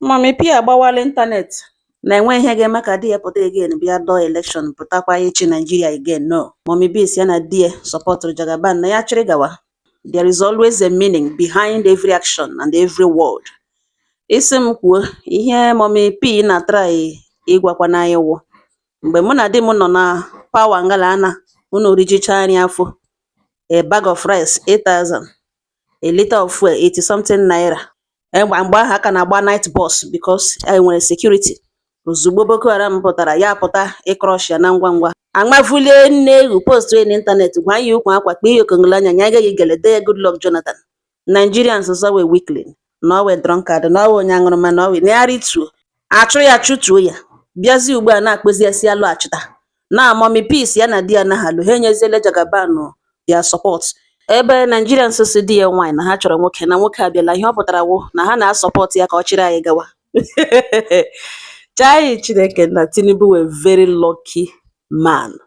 Mummy P agbawala ịntanetị na enwe ihe ga-eme ka di ya pụta again bịa dọọ election, pụtakwa ịchị Nigeria again. No. Mummy B si ya na di ya sọpọtụrụ Jagaban na ya chịrị gawa. There is always a meaning behind every action and every word. Isi m kwuo ihe Mummy P na try ịgwakwana anyị wụ mgbe mụ na di m nọ na power ngala ana unu rijicha nri afọ, a bag of rice 8000, a litre of fuel 80 something naira. Mgbe ahụ a ka na-agba night bus because e nwere security. Ozugbo Boko Haram pụtara, ya pụta ịcrush ya na ngwa ngwa, amavulie nne ewu post ya n'ịntanetị, gwa ya ukwu akwa, kpee ya okongolo anya, nya agaghị gele dee "Good luck Jonathan". Nigerians zọwe weakling na ọwe drunkard, na ọwe onye aṅụrụma, na ọwe na ya rituo, achụ ya chụtuo ya. Bịazie ugbu a na-akpụzi ya si ya lọghachita na Mummy P ya na di ya anaghị alụ, ha enyeziele Jagaban their support. Ebe Nigerians si di ya nwaanyị na ha chọrọ nwoke na nwoke abịala, ihe ọ pụtara wụ na ha na-asupport ya ka ọ chịrị anyị gawa. Chai, Chineke na Tinubu were very lucky man.